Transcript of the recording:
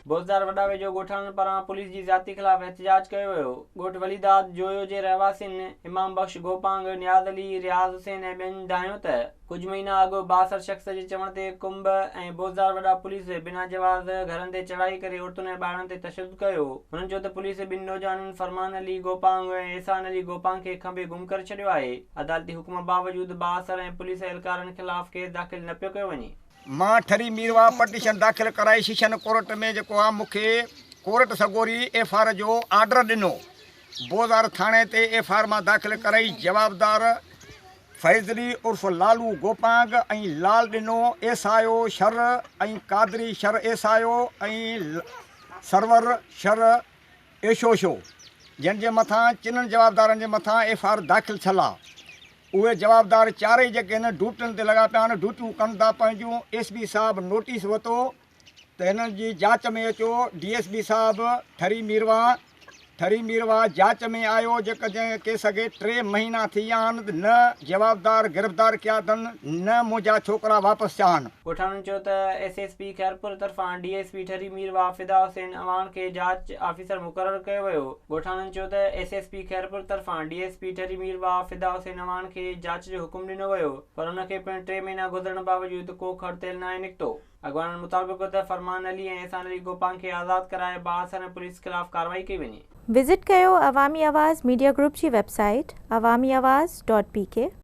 بوزدار وڏا ويجهو ڳوٺاڻن پاران پوليس جي زيادتي خلاف احتجاج ڪيو ويو. ڳوٺ وليداد جويو جي رهواسين امام بخش گوپانگ، نياز علي، رياض حسين ۽ ٻين دانهيو ته ڪجهه مهينا اڳ بااثر شخص جي چوڻ تي ڪنب ۽ بوزدار وڏا پوليس بنا جواز گهرن تي چڙهائي ڪري عورتن ۽ ٻارڙن تي تشدد ڪيو. هنن چيو ته پوليس ٻن نوجوانن فرمان علي گوپانگ ۽ احسان علي گوپانگ کي کنڀي گم ڪري ڇڏيو آهي. عدالتي حڪم باوجود بااثر ۽ پوليس اهلڪارن خلاف ڪيس داخل نه پيو ڪيو وڃي. مان ٺري ميرواهه پٽيشن داخل ڪرائي شيشن ڪورٽ ۾ جيڪو آ مون کي ڪورٽ سڳوري ايف آر جو آرڊر ڏنو بوزار ٿاڻي تي ايف آر مان داخل ڪرائي جوابدار فيضلي عرف لالو گوپانگ ۽ لال ڏنو ايس I او شھر ۽ قادري شھر ايس I او ۽ سرور شھر ايشوشو جن جي مٿان چنن جوابدارن جي مٿان ايف آر داخل ٿيل آ اهي جوابدار چارئي جيڪي هن ڊوٽين تي لڳا پيا آهن ڊوٽيون ڪن ٿا پنهنجون ايس پي صاحب نوٽيس وتو ته هنن جي جاچ ۾ اچو ڊي ايس پي صاحب ٺري ميرواهه ٺري ميرواهه جاچ ۾ آيو جيڪ جنهن ڪيس کي ٽي مهينا ٿي ويا آهن ته نه جوابدار گرفتار ڪيا اٿن نه منهنجا ڇوڪرا واپس ٿيا آهن. ڳوٺاڻن چيو ته ايس ايس پي خيرپور طرفان D S P Thari Mirwah Fida Hussain Awan کي جاچ آفيسر مقرر ڪيو ويو. ڳوٺاڻن چيو ته ايس ايس پي خيرپور طرفان D S P Thari Mirwah Fida Hussain Awan کي جاچ جو حڪم ڏنو ويو پر ان کي پڻ ٽي مهينا گذرڻ باوجود ڪو کڙ تيل ناهي نڪتو. اڳواڻن مطالبو ڪيو ته فرمان علي ۽ احسان علي گوپانگ کي آزاد ڪرائي بااثر ۽ پوليس خلاف ڪارروائي ڪئي وڃي. وزٽ ڪيو عوامي آواز ميڊيا گروپ جي website Awami Awaz dot P K.